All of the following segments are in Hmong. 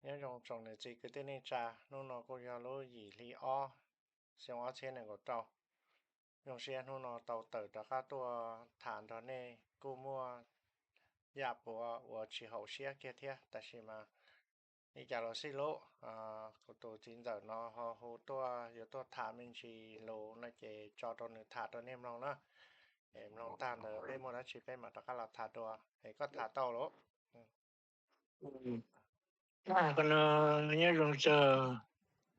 Nyob zoo tsoom niam txiv kwv tij neej tsa, hnub no kuj yog lub yim hli ob, xyoo ob txhiab nees nkaum rau. Zoo siab hnub no tau tawm rov qab tuaj tham nrog nej. Kuj muaj yam puav uas tsis haum siab kiag thiab, tab sis mas li cas los xij lub, kuv tus txiv ntxawm no ho hu tuaj yuav tuaj tham me ntsis lus no ces tso rau nws tham rau nej mloog na. Mloog tag ntawd peb muaj dab tsi peb mam rov qab los tham dua. Es koj tham tau lawm? Qhov no nyob zoo txog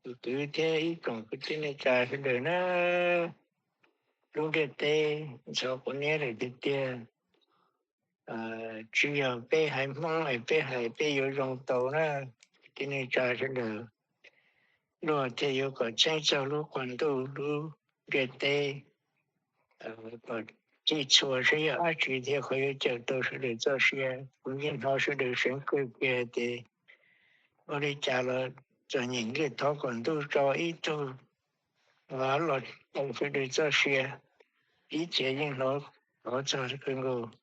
tus kwv thiab ib tsoom kwv tij neej tsa sawv daws na. Lub ntiaj teb ntxhov quav niab lawm tiag tiag. Tsis yog peb haiv Hmoob es peb hais peb yuav zoo tau na, kwv tij neej tsa sawv daws. Luag thiaj yuav kom txheeb txog lub qhov ntuj lub ntiaj teb, kom txhij txhua saib yog dab tsi thiab qhov yuav cawm tau sawv daws txoj sia. Kuv yeej hnov sawv daws seev kawg kiag tias ua li cas los txom nyem li thov kom ntuj tso ib tug los tau sawv daws txoj sia. Ib txhia yeej hnov thov txog kawg nkaus,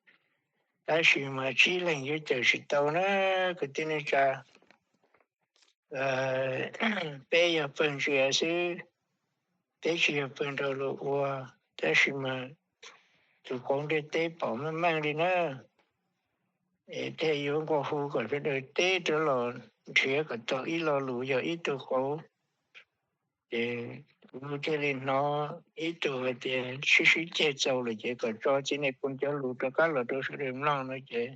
tab sis mas tsib leeg yuav cawm tsis tau na, kwv tij neej tsa. Peb yog pawg ntsia xwb, peb tsis yog pawg nrog luag ua, tab sis mas tus qauv ntiaj teb pom meej meej li na. Es thiaj yuav nqua hu kom sawv daws teb rov los nrhiav kom tau ib lo lus yog ib tug qauv. Ces kuv thiaj li hnov ib tug hais tias sib sib ceg txaus lawm ces kom tso Txiv Nais Phoo cov lus rov qab los rau sawv daws mloog no ces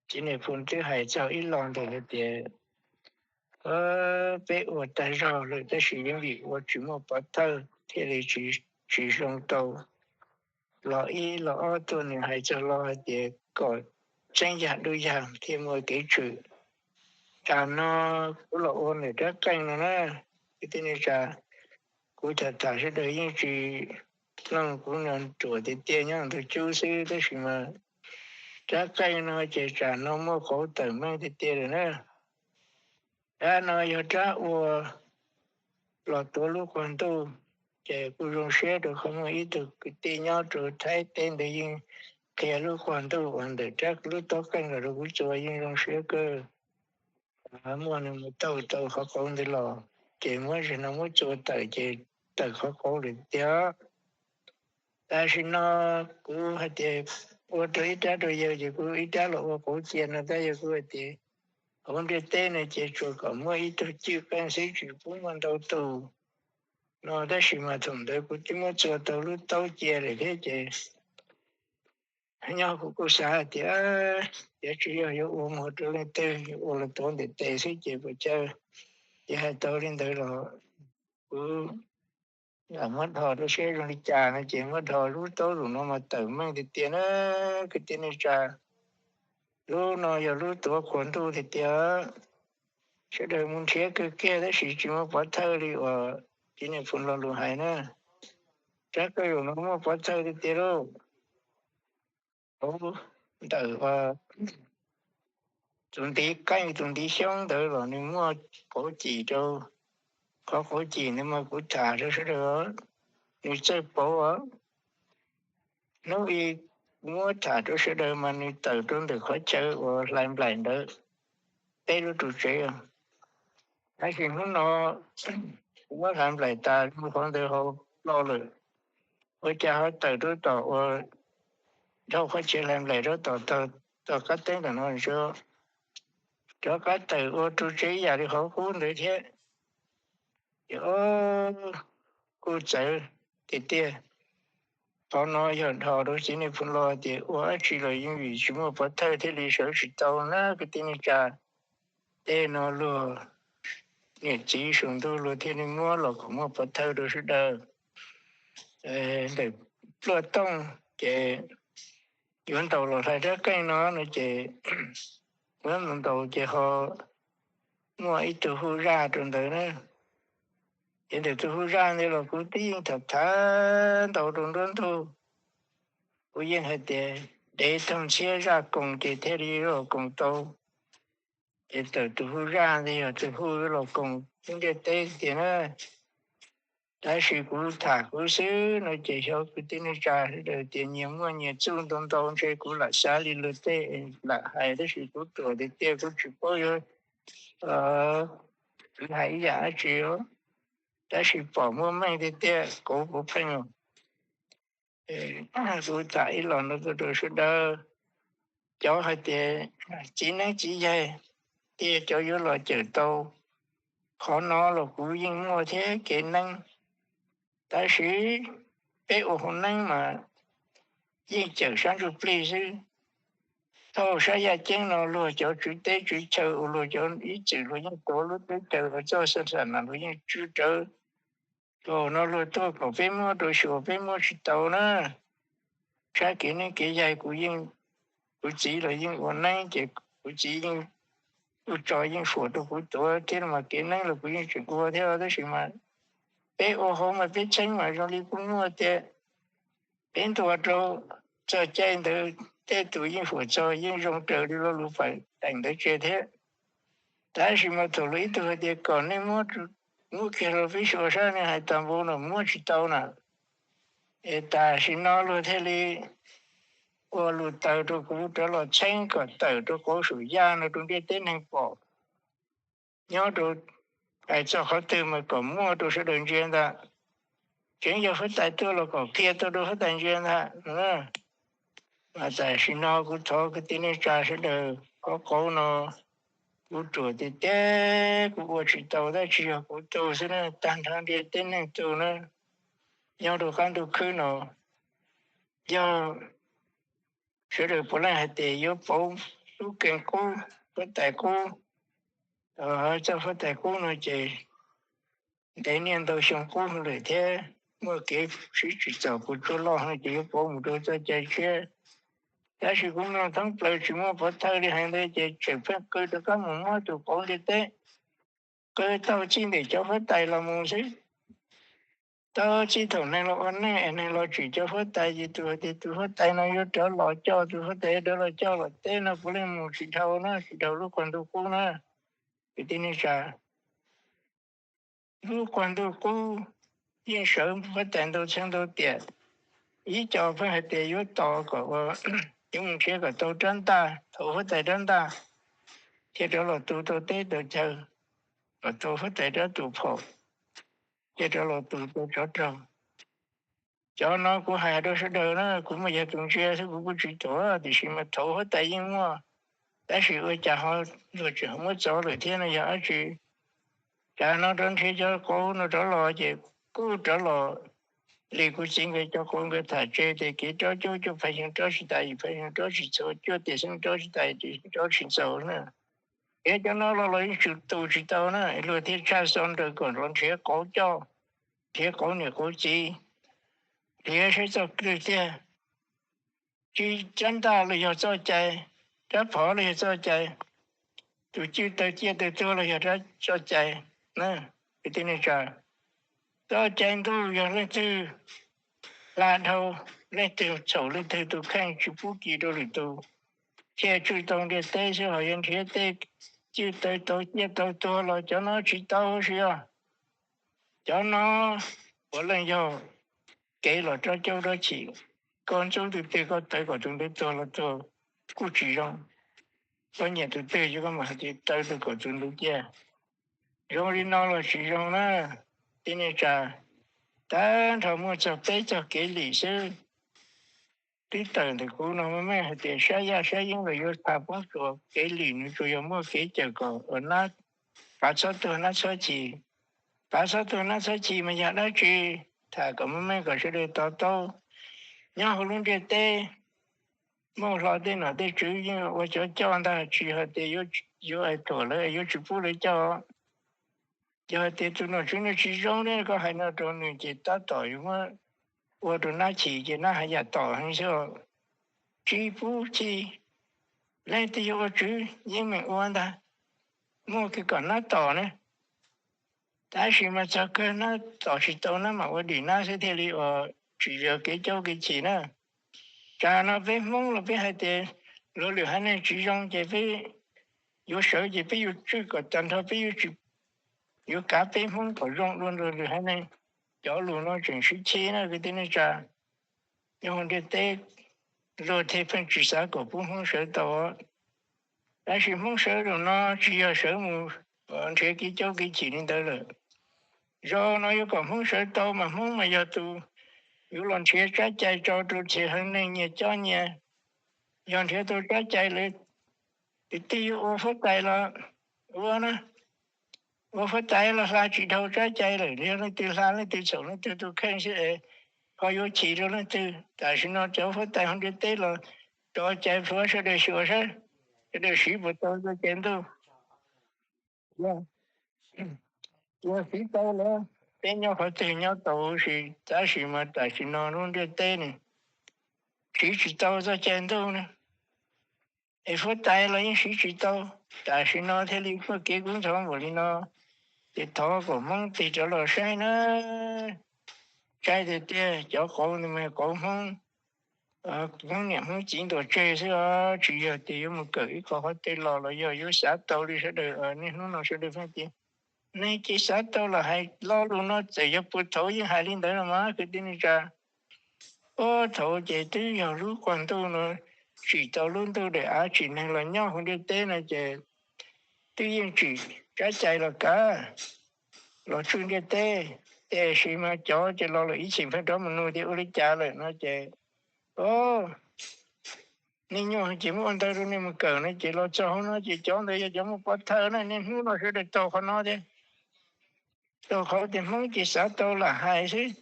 Txiv Nais Phoo twb hais txog ib lo ntawm hais tias peb ua tag zog lawm tab sis yeej vim ua tsis muaj pov thawj thiaj li tsis zoo tau. Lo ib, lo ob tuaj nws hais txog lo hais tias kom txeeb yam dub yag thiaj muaj kev tshwm. Tsam no kuv los ua ntawm rab qeej no na, kwv tij neej tsa, kuv tham tham sawv daws yeej tsis mloog, kuv nyob ruam tiag tiag nyob ntug cub xwb tab sis mas rab qeej no ces tsam no muaj qauv tawm meej tiag tiag lawm na. Rab no yog rab ua los tuav lub qhov ntuj, ces kuj zoo siab rau qhov muaj ib tug kwv tij nyob rau Thaib teb ntawd yeej qhia lub qhov ntuj uas ntawm rab lub taub qeej los rau kuv txua yeej zoo siab kawg. Muaj nws mus taug tau qhov qauv ntawd los, ces muab zig no muab txua tawm ces tawm qhov qauv lawm tiag. Tam sim no kuv hais tias ua rau ib rab rau yawg ces kuv ib rab los ua qauv cia no tab yawg kuj hais tias hauv ntiaj teb no ces tsuas kom muaj ib tug cwj qeej xwb tsis pub muaj ntau tus no tab sis mas thaum ntawd kuv twb muab txua tau lub taub cia lawm thiab ces nyob kuv kuj xav hais tias, tias tsis yog yuav ua muag rau leej twg, yuav ua los tuav ntiaj teb xwb ces puas caw. Ces hais tau li ntawd los kuv muab dhos rau saib zoo li cas no ces muab dhos lub taub zaum no mas tawm meej tiag tiag na, kwv tij neej tsa. Lub no yog lub tuav qhov ntuj tiag tiag. Sawv daws mus nrhiav kawg kiag tab sis tsis muaj pov thawj li uas Txiv Nais Phoo lo lus hais na. Rab qeej zaum no muaj pov thawj tiag tiag lauj. Ntawm tus ntiv qeej tus ntiv xyoob ntawd los nws muaj qauv cim rau. Qhov qauv cim ntawd mas kuv tham rau sawv daws, nws txawj pauv os. Hnub i muab tham rau sawv daws mas nws tawm rau ntawm qhov chaw uas hlais nplaim ntawd peb lub ru tsev. Tab sis hnub no kuv muab hlais nplaim tas mus qhov ntawd hauv ploj lawm, ua cas ho tawm rau tom uas dhau qhov chaw hlais nplaim rau tom, tom qab teeb tom no, rov qab tawm ua ru tsev ib yam li qhov qub ntawd thiab. Ces kuj txawv tiag tiag. Qhov no yog dhos rau Txiv Nais Phoo lo tias ua dab tsi los yeej vim tsis muaj pov thawj thiaj li sawv tsis tau na kwv tij neej tsa. Tej no luag niam txiv saum ntuj luag thiaj li muab los kom muaj pov thawj rau sawv daws. Ntawm pluaj tooj ces yuav ntaus los hlais rab qeej no no ces yuav ntaus ces ho muaj ib tug hu zaj rau ntawd na. Ces ntawm tus hu zaj ntawd los kuv twb yeej tham tham ntaus rau nruab ntug. Kuv yeej hais tias dev toog ntxhiab zaj koos ces thiaj li los koos tau. Ces ntawm tus hu zaj ntawd yog tus hu los koos lub ntiaj teb tiag na. Tab sis kuv tham kuv xwb no ces xyov kwv tij neej tsa sawv daws tias nyias muaj nyias txuj ntau ntau ntshe kuv lam xav li luag tej lam hais tab sis kuv ruam tiag tiag kuv tsis paub yuav Tsis hais ib yam dab tsi, tab sis pom muaj meej tiag tiag kuv puas pheej. Kuv tham ib los no rau sawv daws, cov hais tias txiv neeb txiv yaig, tias cov yuav los cawm tau, qhov no los kuv yeej muaj thiab kev neeb. Tab sis peb ua hauv neeb mas yeej cawm sab ntsuj plig xwb. Thaum sab yaj ceeb no luag cov tswv teb tswv chaw, ua luag cov ib txwm luag yeej tuav lub teb chaws los txoj xab xam no luag yeej tswj rawv. Thaum no luag tuaj kom peb muab rau xyuas peb muab tsis tau na. Sab kev neeb kev yaig kuv yeej, kuv txiv los yeej ua neeb ces kuv txiv yeej, kuv tso yeej fuam rau kuv tuav thiab mas kev neeb los kuv yeej tsis ua thiab, tab sis mas peb ua hauv mas peb txheeb mas zoo li kuj muaj tias peb ntuas rau txog caij ntawd tej tus yeej fuam txog yeej zoo raws li lo lus fawm teem ntawd tseg thiab. Tab sis mas thaum luag ib tug hais tias kom nej muab, muab kiag rau peb xyuas saib, nej hais tas npaum no muab tsis tau na. Es tam sim no luag thiaj li ua lus taws rau kuv rov los txheeb kom tawm rau qauv saum yaj no rau ntiaj teb neeg pom. Nyob rau hais txog qhov twg mas kom muaj rau sawv daws ntsia ntag. Tseem yog huab tais tuaj los kom qhia tuaj rau huab tais ntsia ntag. Mas tam sim no kuv thov kwv tij neej tsa sawv daws, qhov qauv no kuv ruam tiag tiag, kuv ua tsis tau, tab sis yog kuv tug xwb na, tag nrho ntiaj teb neeg tug na, nyob rau qab ntuj khwb no, yog sawv daws puav leej hais tias yuav pauv lub keeb qub, huab tais qub, txoj huab tais qub no ces ntev niaj ntau xyoo qub lawm thiab muaj kev sib tsim txom puas tsuaj loj no ces yuav pauv mus rau txoj cai tshiab. Tab sis kuv mloog thoob plaws tsis muaj pov thawj li hais ntawd ces tseem pheej qw rov qab mus muab tus qauv ntiaj teb, qw tau txij ntawm cov huab tais los mus xwb. Tau txij thaum neeg los ua neej es neeg los tsim cov huab tais ces tus hais tias tus huab tais no yuav rov los coj, tus huab tais yuav rov los coj los teb no puav leej mus tsis dhau na, tsis dhau lub quas ntuj qub na. Kwv tij neej tsa, lub quas ntuj qub yeej sawv huab tais ntau txheeb ntau tiam. Ib co pheej hais tias yuav tos kom ua, yuav mus nrhiav kom tau rab ntaj, thaum huab tais rab ntaj, thiaj rov los tu tau teb tau chaw, kom tau huab tais rab tus phom, thiaj rov los tu tau tsov rog. Cov no kuv hais rau sawv daws na, kuv mas yog tus ntsia xwb kuv kuj tsis thuam, tiam sis mas thaum huab tais yeej muaj, tab sis ua cas ho luag tseem muab txov lawm thiab no yog dab tsi? Cas no rov nrhiav cov qauv no rov los ces kuj rov los li kuv txiv nkawd cov qauv nkawd tham tseg tias kev rov cuaj cuaj phav xyoo rov tsis tas, yim phav xyoo rov tsis txhua, cuaj tiam xyoo rov tsis tas, yim tiam xyoo rov tsis ntxaus na. Kev cov no los los yeej tsis tu tsis tau na, luag thiaj tshaj xo nraws kom los nrhiav qauv coj, nrhiav qauv niam qauv txiv, nrhiav saib txoj twg tiag. Tsis, rab ntaj los yog txoj cai, rab phom los yog txoj cai, tus cwj taw ciaj taw tuag los yog rab txoj cai na. Kwv tij neej tsa, txoj cai ntuj yog leej twg hla dhau, leej twg txhaum leej twg tus kheej tsis pub kis rau lwm tus, thiaj tswj tau ntiaj teb xwb, ho yuav nrhiav tej cwj taw tau ciaj tau tuag los cov no tsis tau siab. Cov no puav leej yog kev los rov caub rov chim. Koj ntxub tus twg, koj tawv kom tus ntawd tuag los tuag kuj tsis zoo. Koj nyiam tus twg ces koj mam hais tias tawv tus kom tus ntawd ciaj. Zoo li no los tsis zoo na. Kwv tij neej tsa, tag nrho muaj txog peb txog kev lim xwb. Twb tawm ntawm kuv no meej meej hais tias sab yaj sab yeeb los yuav tham poob tsuas, kev lim nws tsuas yog muaj kev cawm kom ua nab, qav txhob tuag nab txhob chim. Qav txhob tuag nab txhob chim mas yog dab tsi? Tham kom meej meej kom sawv daws to taub. Nyob hauv lub ntiaj teb, muaj hlo tej nom tej tswv yeej ua cov coj ntag, tsis hais tias yuav ais thuam lawv, yuav tsis pub lawv coj. Yog hais tias tus nom tswv nws tsis zoo ne, koj hais no rau nws ces tab tom yuav muab ua rau nab chim ces nab haj yam tom heev xwb. Tsis pub chim, leej twg yuav ua tswv yeej meem ua ntag, muaj kev kom nab tom ne. Tab sis mas txog kawg nab tom tsis tau, nab mam ua dim nab xwb thiaj li uas tsis yog kev caub kev chim na. Tsam no peb Hmoob los peb hais tias luag lwm haiv neeg tsis zoo ces peb yuav sawv ces peb yuav tswj kom tag nrho, peb yuav tsis, yuav kav peb Hmoob kom zoo dua luag lwm haiv neeg. Cov lus no tseem sib chim na kwv tij neej tsa. Nyob hauv ntiaj teb luag thiaj pheej tsis xav kom pub Hmoob sawv tau. Tab sis Hmoob sawv zaum no tsis yog sawv mus nrhiav kev caub kev chim li ntawd lawm. Zaum no yuav kom Hmoob sawv tau mas Hmoob mas yog tus yuav los nrhiav tsab cai tso rau txhia haiv neeg nyias cob nyias. Yog nrhiav tau tsab cai lawm, tus twg yuav ua huab tais los ua na, ua huab tais los hla tsis dhau tsab cai lawm, yog leej twg hla leej twg txhaum leej twg tus kheej xwb es ho yuav chim rau leej twg. Tam sim no cov huab tais hauv ntiaj teb los rov cai plhuav sawv daws xyuas saib, sawv daws siv puas tau txoj cai ntuj. Yog siv tau lawm, peb nyob qhov twg nyob tau huv si, tab sis mas tam sim no lub ntiaj teb ne siv tsis tau txoj cai ntuj ne, es huab tais los yeej siv tsis tau. Tam sim no thiaj li muaj kev kub ntxhov npaum li no, ces thov kom Hmoob tig rov los saib na. Saib tiag tiag, cov qauv ntawd mas qauv Hmoob, Hmoob niam Hmoob txiv ntuas tseg xwb os, tsis yog tias yuav mus kawm ib qho qhov twg los los yog yuav xav tau li sawv daws. Niaj hnub no sawv daws pheej tias, nej cia xav tau los hais, lo lus no txawm yog puag thaum yeej hais li ntawd no mas kwv tij neej tsa. Puag thaum ces twb yog lub quas ntuj no tsim tau lub ntuj daim av tsim neeg los nyob hauv ntiaj teb no ces twb yeej tsim tsab cai los kav los tswj ntiaj teb. Tiam sis mas cov ces los lawm ib txhis pheej rov mus nug tias ua li cas lawm no ces, o, nej nyuaj ces muab ua ntawd rau nej mus kawm no ces los txog hauv no ces cov ntawd yog cov muaj pov thawj na. Niaj hnub no sawv daws taug qhov no thiab, taug qhov tias Hmoob ces xav tau lam hais xwb,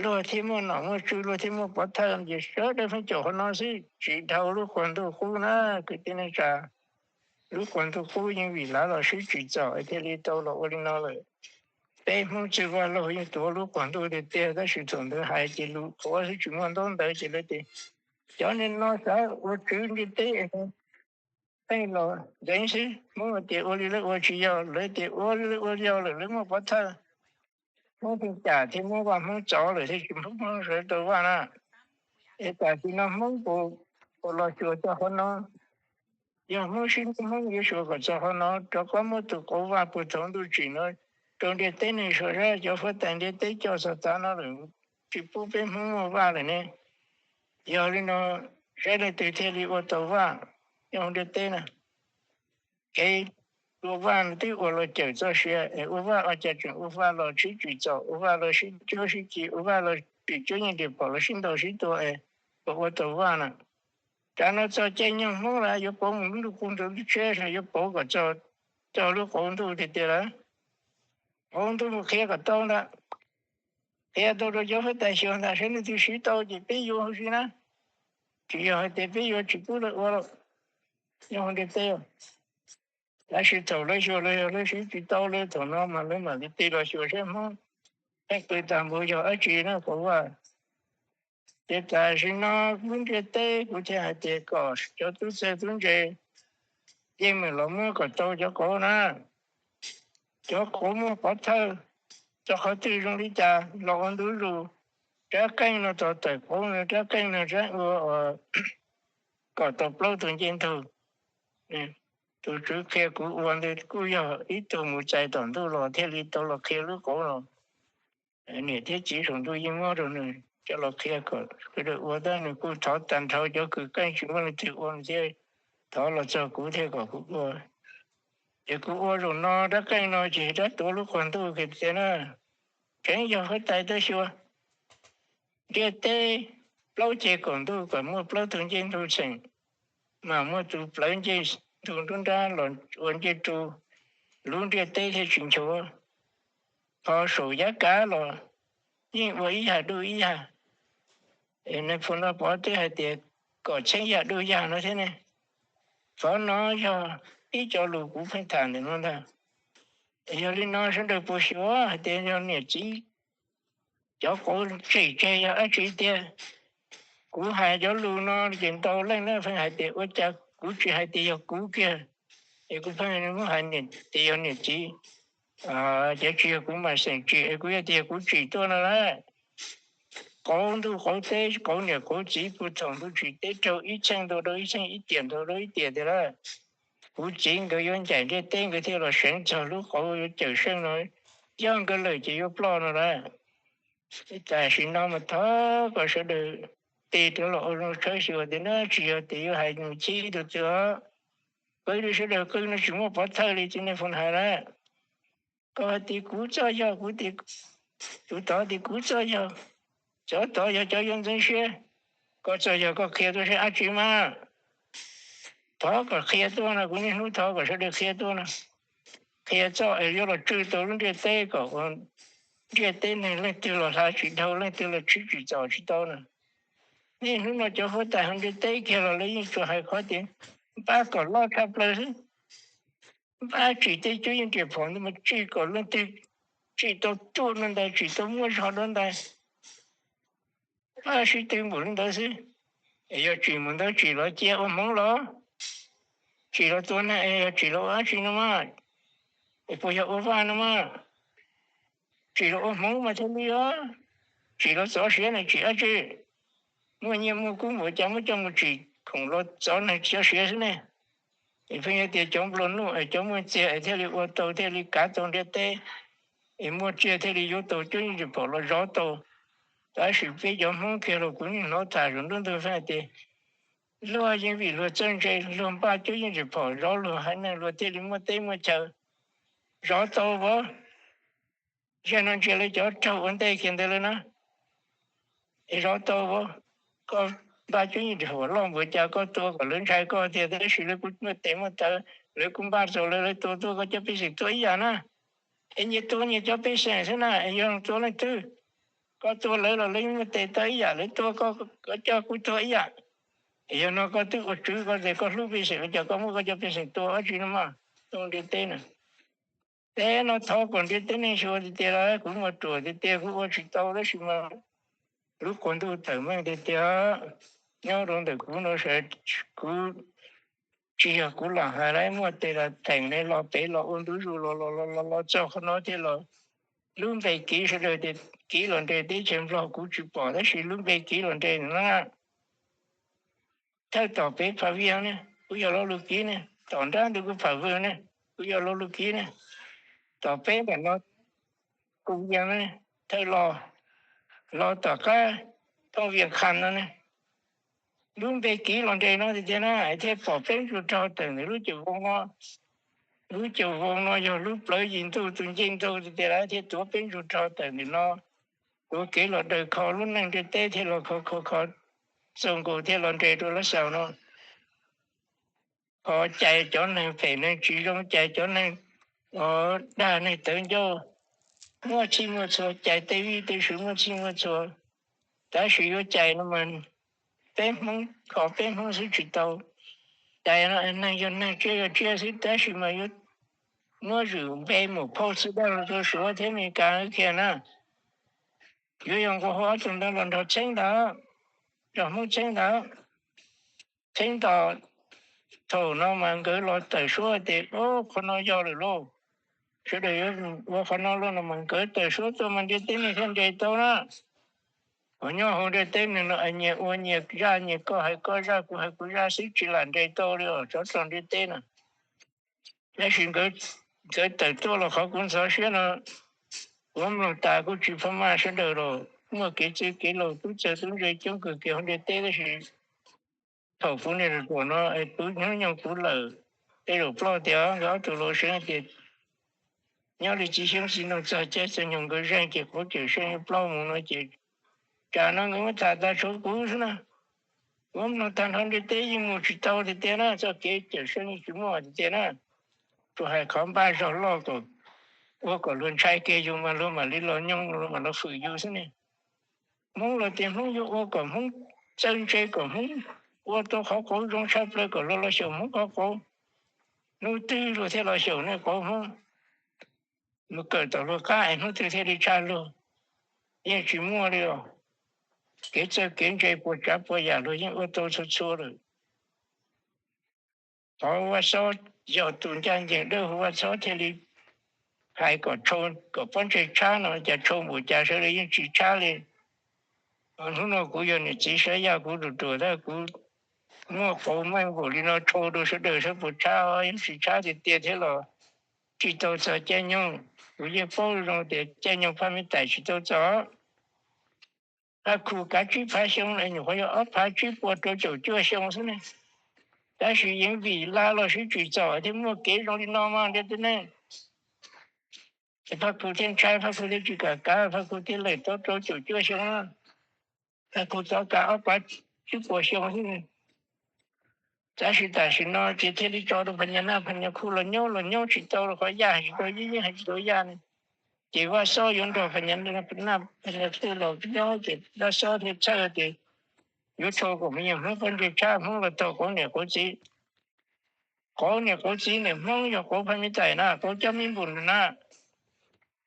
luag thiaj muaj nom muaj tswv, luag thiaj muaj pov thawj ces sawv daws pheej caum qhov no xwb, tsis dhau lub quas ntuj qub na kwv tij neej tsa. Lub quas ntuj qub yeej vim lav los sib tsim txom thiaj li tau los ua li no lawm. Peb Hmoob txwj vaj laug yeej tuav lub quas ntuj tiag tiag, tab sis thaum ntawd hais ces lus qhuav xwb tsis muaj ntaub ntawv ces lawv tias cov niag no xav ua tswv ntiaj teb, pheej los deev xwb. Hmoob tias ua li lawv ua tsis yog, lawv tias ua li lawv ua yog lawm, lawv muaj pov thawj. Hmoob pheej cam thiab muab vaj Hmoob txov lawm thiaj tsis pub Hmoob sawv tau vaj na. Es tam sim no Hmoob puas los xyuas txog qhov no? Yog Hmoob sib hlub Hmoob yuav xyuas kom txog qhov no, rov qab muab tus qauv vaj puag thaum ntuj tsim no rau ntiaj teb neeg xyuas saib, cov huab tais ntiaj teb coj txog tav no lawm, tsis pub peb Hmoob muaj vaj lawm ne. Yog li no, saib leej twg thiaj li ua tau vaj nyob hauv ntiaj teb na. Kev ua vaj no twb ua los cawm txoj sia es ua vaj ua cas tseem ua vaj los sib tsim txom, ua vaj los sib cuab sib ci, ua vaj los tsim cuab yeej riam phom los sib ntaus sib tua es puas ua tau vaj na. Tsam no txog caij nyoog Hmoob lawm yuav pauv mus lub ntuj qub ntuj tshiab, yuav pauv kom txog lub qauv ntuj tiag tiag lawm. Qauv ntuj mus qhia kom tau ntag, qhia tau rau cov huab tais xyuas ntag, saib leej twg siv tau ces peb yuav huv si na. Tsis yog hais tias peb yuav tsis pub lawv ua lawm nyob hauv ntiaj teb. Tab sis thaum lawv xyuas los yog lawv siv tsis tau li, thaum no mas lawv mam li tig los xyuas saib Hmoob pheej qw tag npaum yog dab tsi na qauv vaj. Ces tam sim no lub ntiaj teb kuv thiaj hais tias kom cov tub txawj tub ntse yeej meem los muab kom tau cov qauv na. Cov qauv muaj pov thawj, rau qhov twg zoo li cas los ua ntu zus. Rab qeej no tau tawm qauv no, rab qeej no rab ua kom tau plaub tug ncej ntug. Tus tswv qhia kuv ua ntawd kuj yog ib tug mus txais tom ntuj los thiaj li tau los qhia lub qauv no. Niam thiab txiv saum ntuj yeej muab rau nws coj los qhia kom sawv daws ua, tab nws kuj thov tag nrho cov kws qeej tsis muaj leej twg ua nws thiaj thov los txog kuv thiaj kom kuv ua. Ces kuv ua zaum no rab qeej no ces rab tuav lub qauv ntuj tiag na. Tseeb yog huab tais tuaj xyuas ntiaj teb plaub ceg kaum ntuj kom muaj plaub tug ncej ntug txheem, mas muaj tus plawv ncej ntug nruab nrab los ua ncej ru, lub ntiaj teb thiaj tsis nchuav. Qhov saum yav kav los yeej ua ib yam dub ib yam. Nais phoo no pov twb hais tias kom txheeb yam dub yam no thiab ne. Qhov no yog ib co lus kuv pheej tham ntawm no ntag. Yog li no sawv daws puas xyuas hais tias yog niam txiv cov qauv tsem tseg yog dab tsi tiag? Kuv hais cov lus no ces ntau leej na pheej hais tias ua cas kuv tsis hais tias yog kuv kiag, es kuv pheej muab hais tias yog niam txiv. Ces tsis yog kuv mam xeem tsim es kuv yog tias yog kuv tsim tuaj no lawm. Qauv ntuj qauv teb qauv niam qauv txiv puag thaum ntuj tsim teb raug ib txheej ntua rau ib txheej, ib tiam ntua rau ib tiam tiag lawm. Kuv txiv nkawd yuav ncaim ntiaj teb nkawd thiaj los seev txog lub qauv yuav cawm seej no. Yog nkawd lawm ces yuav ploj no lawm. Tam sim no mas thov kom sawv daws tig rov los ua zoo tshawb xyuas tias na, tsis yog tias yuav hais mus chib tus twg os. qw li sawv daws qw no tsis muaj pov thawj li, txiv Nais Phoo hais na. Koj hais tias kuv txoj yog, kuv tias, tus tod tias kuv txoj yog, cov tod yog cov yuav ntxeev siab, koj txoj yog koj qhia tuaj saib dab tsi mas. Thov kom qhia tuaj no, kuv niaj hnub thov kom sawv daws qhia tuaj no. Qhia txoj es yuav los tswj tau lub ntiaj teb kom ua ntiaj teb neeg leej twg los hla tsis dhau, leej twg los tshib tsis txom tsis tau na. Niaj hnub no cov huab tais hauv ntiaj teb kiag los lawv yeej tsuas hais qhov tias npaj kom loj tshaj plaws xwb. Npaj tsim tej cuab yeej riam phom ntawd mas tsim kom leej twg tsim tau ruaj dua ntais, tsim tau muaj zog dua ntais. Npaj sib tw npaum li ntawd xwb. Es yog tsim mus ntawd tsim los cia ua hmoov los, tsim los tua neeg, yog tsim los ua dab tsi no mas, es puas yog ua vaj no mas. Tsim los ua hmoov mas thiaj li os, tsim los txov siav ne tsim dab tsi? Muaj nyiaj muaj kub npaum cas muab coj mus tsim khoom los txov neeg txov siav xwb ne. Es pheej yog tias cov nplua nuj es cov muaj txiag es thiaj li ua tau, thiaj li kav tau ntiaj teb, es muaj tsiaj thiaj li yuav tau cuab yeej riam phom los zov tau. Tab sis peb cov hmoob kiag los kuv niaj hnov tham saum nruab ntug fab tias luag yeej vim luag txawj ntse, luag npaj cuab yeej riam phom zov luag haiv neeg, luag thiaj li muaj teb muaj chaw. Zov tau as, zaum no ntsia lawv cov raug ua ntej kiag ntawd lawm na. Es zov tau as, koj npaj cuab yeej riam phom loj npaum cas koj tua kom lawv ntshai koj tiag, tab sis lawv kuj muaj tes muaj taw, lawv kuj npaj tau, lawv, lawv tua tuaj koj cov pej xeem tuaj ib yam na. Es nyias tua nyias cov pej xeem xwb na, es yog tua leej twg, koj tua lawv los lawv muaj tes taw ib yam, lawv tua koj, koj coj kuj tuag ib yam. Es yog no koj twb ua tswv koj tes koj hlub pej xeem ua cas koj muab koj cov pej xeem tua dab tsi no mas, tua ntiaj teb na. Teb no thov kom ntiaj teb neeg xyuas tiag tiag los kuv muaj ruam tiag tiag kuv ua tsis tau tab sis mas lub qub ntuj tawm meej tiag tiag. Nyob rau ntawm kuv no, kuv tsis yog kuv lam hais lawm, muaj tes los theem ne los pem los ua ntu zus los los los los txog qhov no thiaj los. Lub npe Kiv sawv daws tias Kiv Los Nres teb chaws Nplog kuv tsis pom tab sis lub npe Kiv Los Nres no na, thawj tom pem Phav Vias ne kuj yog lo lus Kiv ne, tom nrab ntug kuj Phav Vwg ne kuj yog lo lus Kiv ne, tom peb nram no kuj Vias ne, thawj los, los tom qab Thooj Vias Khas no ne. Lub npe Kiv Los Nres no tiag tiag na, thiaj pom peb ntsuag rog tawm ntawm lub caum voo no. Lub caum voo no yog lub plawv yim ntuj tus ncej ntaug tiag tiag lawm thiaj tuav peb ntsuag rog tawm ntawm no. Tuav kev los daws kho lub neej ntiaj teb thiaj los kho kho kho, txaus nkaus thiaj los nres rau lawv xaus no. Kho cais cov neeg phem neeg tsis zoo, cais cov neeg dag neeg tawv ncauj, muaj txhij muaj txhua, cais tej vij tej sw muaj txhij muaj txhua. Tab sis yuav cais no mas peb Hmoob kho peb Hmoob xwb tsis tau. Cais no neeg yog neeg, tsiaj yog tsiaj xwb tab sis mas yuav muab zwm npe mus phauj txwj daj rau Suav thiab Amelikas kiag na. Yuav yog nqua hu ob tug ntawd los nrog txheeb ntawd, nrog Hmoob txheeb ntawd. Txheeb ntawd, thaum no mas nkawd los tawm suab tias qhov no yog lawm lauj, sawv daws yuav ua qhov no lauj no mas nkawd tawm suab tuaj mas ntiaj teb neeg thiaj nres tau na. Uas nyob hauv ntiaj teb neeg no nyias ua nyias zaj, nyias koj hais koj zaj kuv hais kuv zaj xwb tsis lam nres tau li os, tsov rog ntiaj teb na. Tab sis nkawd tawm tuaj los qhov kuv ntxhov siab no, kuv mloog tas kuj tsis pha maj sawv daws los muaj kev txwj kev laus tub txawg tub ntse coob kawg kiag hauv ntiaj teb tab sis thaum kuv niag ruam no es kuv hnub nyoog kuv lawm, tej zaum ploj tias nkawd ob tug laus seev tias nyob li txiv xyoob txiv ntoo txog caij txog nyoog nkawd zeeg ces qhuav cawm seej yuav ploj mus no ces tsam no nkawd muab tham tas tshuav kuv xwb na. Kuv mloog tag nrho ntiaj teb yeej mus tsis tau tiag tiag na, txoj kev cawm seej yeej tsis muaj tiag tiag na. Tsuas hais qhov npaj zog loj kom ua kom luag ntshai kiag yus mas luag mam li los nyoog, luag mam los fwm yus xwb ne. Hmoob los tias Hmoob yuav ua kom Hmoob txawj ntse, kom Hmoob ua tau qhov qauv zoo tshaj plaws kom luag los xyaum Hmoob qhov qauv. Hnub twg luag thiaj los xyaum nej qauv Hmoob? Mus kawm tom luag qab es hnub twg thiaj li tshaj luag? Yeej tsis muaj li os. Kev txawj kev ntse puas tsav puas yam luag yeej ua tau txhua txhua lawm. Thov Vaj Xob yog tus ncaj ncees dawb huv, Vaj Xob thiaj li hais kom tshau, kom pob ntseg tshab no, cas tshau npaum cas sawv daws yeej tsis tshab li. Hnub no kuv yog niam txiv saib yaj kuv ruam ruam tab kuv muaj qauv meej npaum li no tshau rau sawv daws saib puas tshab, yeej tsis tshab tiag tiag thiab los tsis tau txog caij nyoog. Kuv yeej paub zoo tias caij nyoog phaj me tais tsis tau txog. Qab khu kav tsib phav xyoo es nyuam qhuav yog ob phav tsib puas rau caum cuaj xyoo xwb ne. Tab sis yeej vim laj los sib tsim txom thiaj muaj kev zoo li no mas ntiaj teb neeg. Ces Phaj Khu thiaj ntshai, Phaj Khu thiaj tsis kam kav, Phaj Khu thiaj lawm tau rau caum cuaj xyoo, Phaj Khu txoj kav ob plav tsib puas xyoo xwb. Tab sis tam sim no ces thiaj li tso rau Phas Nyas Naj, Phas Nyas Khu los nyob los nyob tsis tau los qhov yaj hais tsis tau, yeej yeej hais tsis tau yaj ne. Ces Vaj Xob yuav nrog Phas Nyas Naj, Phas Nyas Khu los nyob ces Vaj Xob thiaj txhawj tias yuav tsho kom me nyuam Hmoob pob ntseg tshab Hmoob los taug quav niam quav txiv. Quav niam quav txiv ntawm Hmoob yog quav phaj me tais na, quav coj me npum na.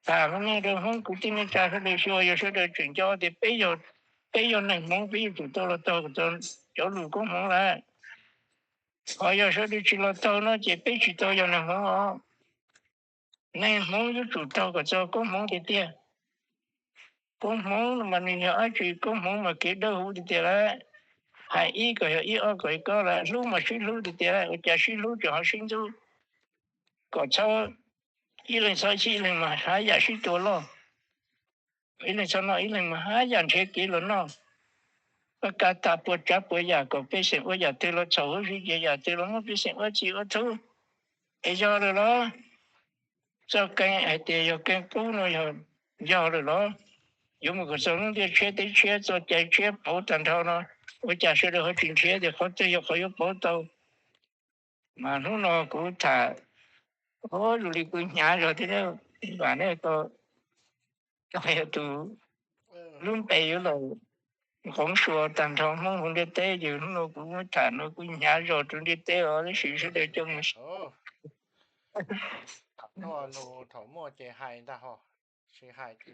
Tham hmo no rau Hmoob kwv tij neej tsa sawv daws xyuas, yog sawv daws tseem nco tias peb yog, peb yog neeg Hmoob peb yuav tsum tau los taug cov lus koob hmoov lawm. Ho yog sawv daws tsis los taug no ces peb tsis tau yog neeg Hmoob os. Neeg Hmoob yuav tsum taug kom txog koob hmoov tiag tiag. Koob hmoov no mas nws yog dab tsi? Koob hmoov mas kev dawb huv tiag tiag lawm. Hais ib kom yog ib, ob kom yog ob lawm, hlub mas sib hlub tiag tiag lawm. Ua cas sib hlub tseem ho sib ntxub? Kom txhob, ib leeg txhob ib leeg mas haj yam sib tua loj, ib leeg txhob noj ib leeg mas haj yam nrhiav kev los noj. Koj kav tas puas tsav puas yam kom pej xeem ua yam twg los txhaum huv si, ces yam twg los muab pej xeem ua txi ua txhub. Es yog lawm los? Txoj keeb hais tias yog keeb qub no yog, yog lawm los? Yuav mus kom txog lub ntiaj tshiab teb tshiab txoj cai tshiab pauv tag nrho no, ua cas sawv daws ho tsis nrhiav tias qhov twg yog qhov yuav pauv tau? Mas hnub no kuv tham, o, zoo li kuv hnyav zog thiab, vam nej tau, tau yog tus lub npe yuav los nqoov suas tag nrho Hmoob hauv ntiaj teb, ces hnub no kuv muab tham no kuv hnyav zog rau ntiaj teb os, tab sis sawv daws coj mus. Thaum muaj ces hais ntag ho, tsis hais ces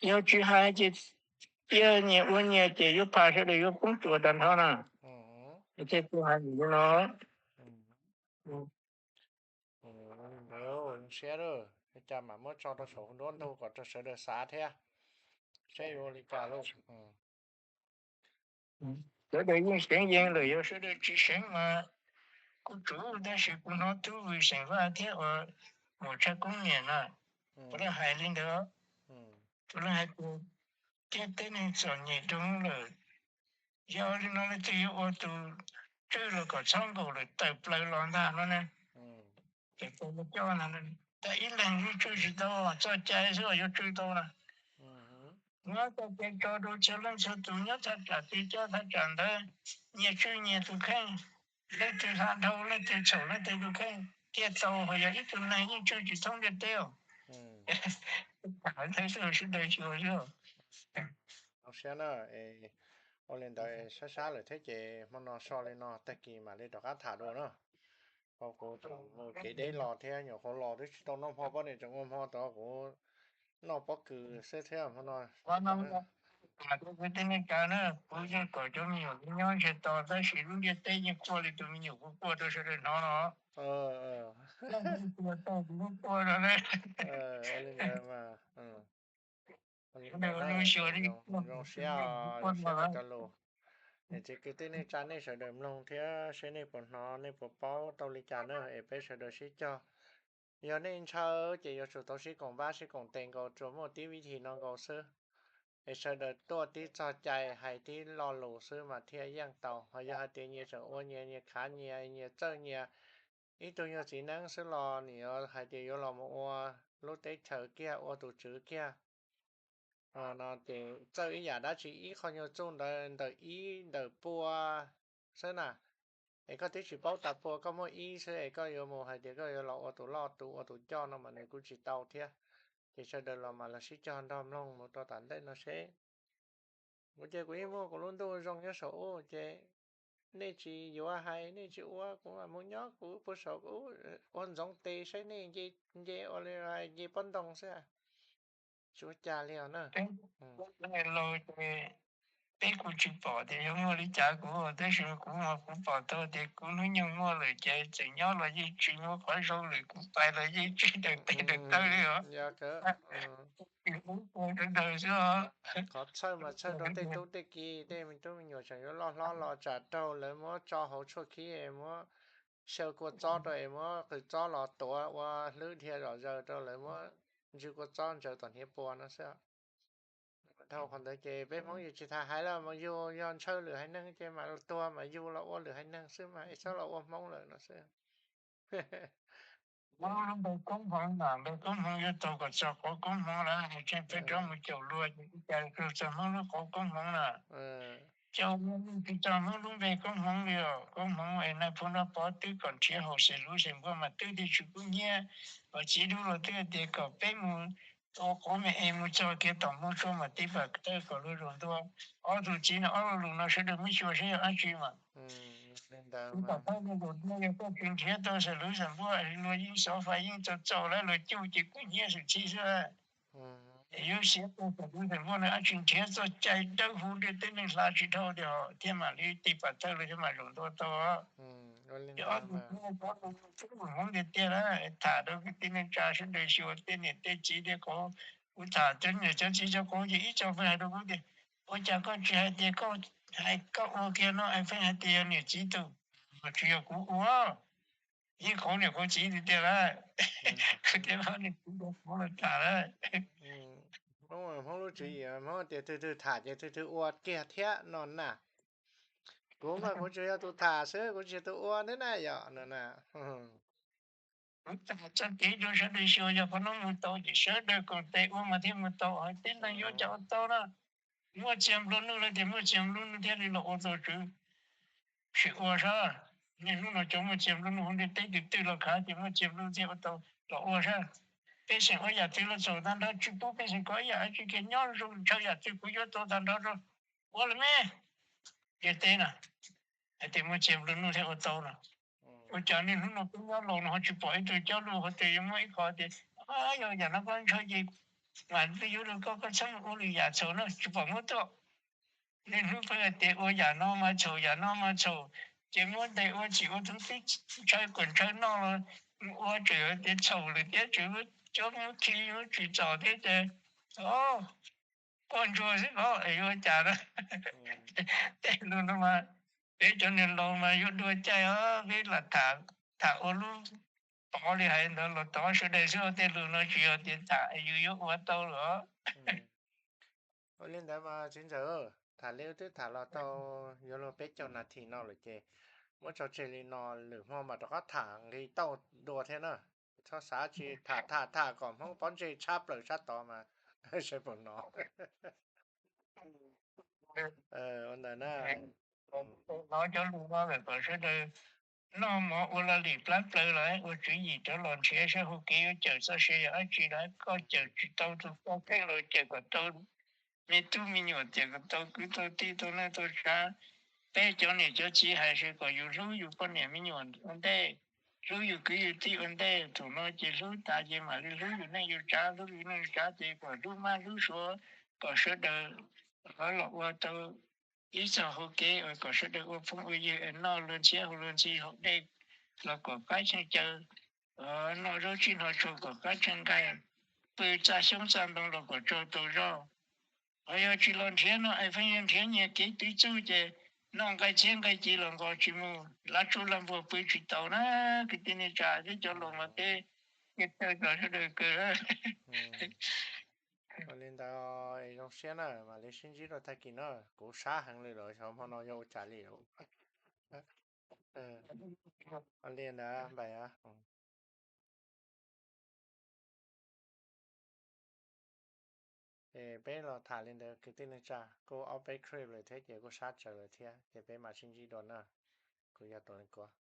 yog tsis hais ces tiag nyias ua nyias ces yuav phaj sawv daws yuav poob tsuas tag nrho na. Thiaj tuaj hais li no. Siab, cas mam muab tso rau saum duab ntug kom rau sawv daws xav thiab, seb yuav ua li cas lauj. Sawv daws yeej seev yees lawm, yog sawv daws tsis seev mas kuj tsum, tab sis kuv hnov tub Vwm Xeem Vaj thiab uas muam Tshaj Koob niam na, puav leej hais li ntawd. Puav leej hais tias tej teb neeg txom nyem rau lawm, yog li no leej twg yuav ua tus tswj los kom txhob nkaum lawm tawm plaws los ntag no ne. Ces tau coj na, tas ib leeg yeej tswj tsis tau, txoj cai xwb yuav tswj tau na. Muab txoj cai tso rau txhua leej txhua tus nyob thaj tsam twg coj thaj tsam ntawd, nyias tswj nyias tus kheej, leej twg hla dhau leej twg txhaum leej twg tus kheej, thiaj tau, ho yog ib tug neeg yeej tswj tsis thoob ntiaj teb os. Sawv daws xyuas xwb. Zoo siab na, ua li ntawd sab sab lawm thiab ces hmo no so li no, tag kis mam li rov qab tham dua na. Kuv mus kev deb los thiab, nyuam qhuav los twb tsis tau noj hmo, poj niam tseem ua hmo tod, kuv noj pob kws xwb thiab hmo no. Kwv tij neej tsa na, kuv yeej kom cov me nyuam nyob ntsiag to, tab sis lub ntiaj teb yeej quaj li tus me nyuam kuv quaj rau sawv daws hnov no. Quaj tau kuv quaj no. Zoo siab, zoo siab cov lus. Es kwv tij neej tsa nej sawv daws mloog thiab seb nej puas hnov, nej puas paub tau li cas na, es peb sawv daws sib cog. Yog nej ntshaw ces yuav tsum tau sib koom npab sib koom tes nkaus, tsuas muaj tib vib thim no nkaus xwb. Es sawv daws tuaj tib txoj cai, hais tib lo lus xwb mas thiaj yeej tau. Ho yog hais tias nyias tseem ua nyias, nyias khav nyias, nyias txawj nyias, ib tug yog txiv neeb xwb los nim yuav hais tias yuav los mus ua lub teb chaws kiag, ua tus tswv kiag no ces txawj ib yam dab tsi ib qho nyuag txuj ntawd ntawm ib ntawm pua xwb na. Es koj twb tsis paub tas pua, koj muaj ib xwb es koj yuav mus hais tias koj yuav los ua tus loj tus ua tus coj no mas nws kuj tsis tau thiab. Ces sawv daws los mas los sib cog nrog mloog mus rau tom ntej no seb. Kuv ces kuv yeej muaj kuv lub ntuj zoo nyob saum ub ces nej tsis yuav hais nej tsis ua, kuv mam mus nyob kuv puag saum ub ua ntxoov tes saib nej nce ua li nce pob ntoo xwb. Tsis ua cas li os na. Peb kuj tsis pom tias yuav muaj li cas kuv, tab sis kuv mas kuv pom tau tias kuv hnub nyoog muaj lawm ces txawm nyob los yeej tsis muaj qhov zoo lawm, kuv pais los yeej tsis dawm tes dawm taw li os. Qhov txhawj mas txhawj rau tej tub tej ki, tej me tub me nyuam tseem yuav loj hlob los tsam raug lawv muab tso hauv tshuaj khib, muab xyaw kua txob rau es muab qws txob los tuav ua hlwb dhia zom zaws rau lawv muab ntsw kua txob ntsaws tom hniav pua no xwb. Dhau qhov ntawd ces peb Hmoob yus tsis tas hais los mas yus yog ntshaw lwm haiv neeg ces mas tuag mas yus los ua lwm haiv neeg xwb mas es txhob los ua Hmoob lawm no xwb. Hmoob lub npe koob hmoov mas npe koob hmoov yuav tau kom txog qauv koob hmoov lawm, nws tseem pheej rov mus caum luag ces ua cas txog Hmoob lub qauv koob hmoov na. Caum luag tsis txog Hmoob lub npe koob hmoov li os. Koob hmoov es nais phoo noj pov twb kom nrhiav haus xes lub xes npuaj mas twb tsis kub hnyiab. Os txiv dub los twb tias kom peb mus ua qauv me es mus txog kiag tom Hmoob Suav mas tib pam thawj kom luag zaum ntua. Ob tug txiv no ob lo lus no sawv daws muab xyuas saib yog dab tsi mas. Tib pam thawj luag zaum ntua yog koj tsis nrhiav tau xes lub xes npuaj luag yeej xov fais yeej txaus txaus lawm, luag cuj ces kub hnyiab xwm txheej xwb. Es yuav siav tau xes lub xes npuaj no dab tsi, nrhiav txoj cai dawb huv ntiaj teb neeg hla tsis dhau tiag thiaj mam li tib pam thawj luag thiaj mam zaum ntua tau. Ces ob tug txiv no cov lus tub mus hmoov tiag tiag na. Tham rau kwv tij neej tsa sawv daws xyuas tej niam tej txiv tej qauv. Kuv tham cov niam cov txiv cov qauv ces ib co pheej hais rau kuv tias ua cas koj tsis hais tias koj hais koj ua kiag no es pheej hais tias yog niam txiv tus, mas tsis yog kuv ua. Ib qauv niam qauv txiv tiag tiag lawm. Kuv thiaj muab niam txiv cov qauv los tham lawm. Hmoob lub tswv yim Hmoob tias twg twg tham ces twg twg ua kiag thiab no na. Kuv mas kuv tsuas yog tus tham xwb, kuv tsis yog tus ua thiab na yom no na. Kuv tham txoj kev rau sawv daws xyuas, yog qhov no mus tau ces sawv daws koom tes ua mas thiaj mus tau, hais tib neeg yuav cas ua tau na. Muaj txiag nplua nuj lawm tias muaj txiag nplua nuj thiaj li los ua tau tswv. Sim ua saib, niaj hnub no cov muaj txiag nplua nuj hauv ntiaj teb twg twg los khav tias muaj txiag nplua nuj thiaj ua tau, los ua saib. Pej xeem ua yam twg los txaus tag nrho, tsis pub pej xeem kov ib yam dab tsi kiag, nyob zoo ntshaw yam twg kuv yuav tau tag nrho rau. Ua los me, ntiaj teb na, hais tias muaj txiag nplua nuj thiaj ua tau no. Ua cas niaj hnub no peb nyob laus no ho tsis pom ib tug cob lus hais tias yuav muaj ib qho tias, yog yam no koj ntshaw ces mam li yuav rau koj, koj txhob mus ua lwm yam txhaum no, tsis pom muab tuaj. Niaj hnub peb hais tias ua yam no mas txhaum, yam no mas txhaum, ces muab ntes ua txhim ua txhua tib, ntshaw kom ntshaw noj los mus ua, tseem hais tias txhaum lawm thiab, tseem muab cob muab khi muab tsim txom thiab ces, o, poj ntsuag xwb os, es yuav ua cas na. Tej lus no mas peb cov niag laus mas yuav dua caij os, peb lam tham, tham ua lub tod li hais ntawd los tod sawv daws xwb, tej lus no tsis yog tias tham yus yuav ua tau lawm. Ua li ntawd mas txiv ntxawm, tham li wb twb tham los tau yuav luag peb caug nas this no lawm ces muab tso tseg li no, lwm hmo mas rov qab tham nqi tauj dua thiab na. Txhob xav tsis tham tham tham kom Hmoob pob ntseg tshab plaws sab tod mas saib puas hnov. Ua ntawd na. Hnov cov lus no lawm kom sawv daws noj mov ua laj lim plab plaws los ua tswv yim rov los nrhiav saib hauv kev yuav cawm txoj sia yog dab tsi lawm. Koj cawm tsis tau tus koj kheej los cawm kom tau me tub me nyuam, cawm kom tau kwv tau tij tau neej tau tsav. Peb cov niam cov txiv hais tias kom yus hlub yus poj niam me nyuam ua ntej, hlub yus kwv yus tij ua ntej. Thaum no ces hlub tas ces mam li hlub yus neej yus tsav, hlub yus neej yus tsav ces kom hlub mab hlub suav, kom sawv daws los ua tau ib txoj hauv kev uas kom sawv daws ua phooj ua ywg, noj luag ntxhiab haus luag ntxhi, haus dej los kom qab tsheej caw, noj zaub tsib hno tsuag kom qab tsheej nqaij, pw txaj xyoob txaj ntoo los kom tsaug tau zog. Ho yog tsis los nrhiav no es pheej yuav nrhiav nyias kev twv txuj ces noj nqaij txhiab nqaij ci los nqos tsis mus, lab tsuj lab npuag pw tsis taus na. Kwv tij neej tsa, peb cov laus mas peb yeej txhawj kom sawv daws kawg. Ua li ntawd, zoo siab na, mam li sib ntsib rau tag kis na. Kuv sab heev li lawm, xyov hmo no yog ua cas li. Ua li ntawd npais. Es peb los tham li ntawd, kwv tij neej tsa, kuj ob peb clip lawm thiab ces kuj sab tsawv lawm thiab ces peb mam sib ntsib dua na. Kuv yog Toom Leej Kuab.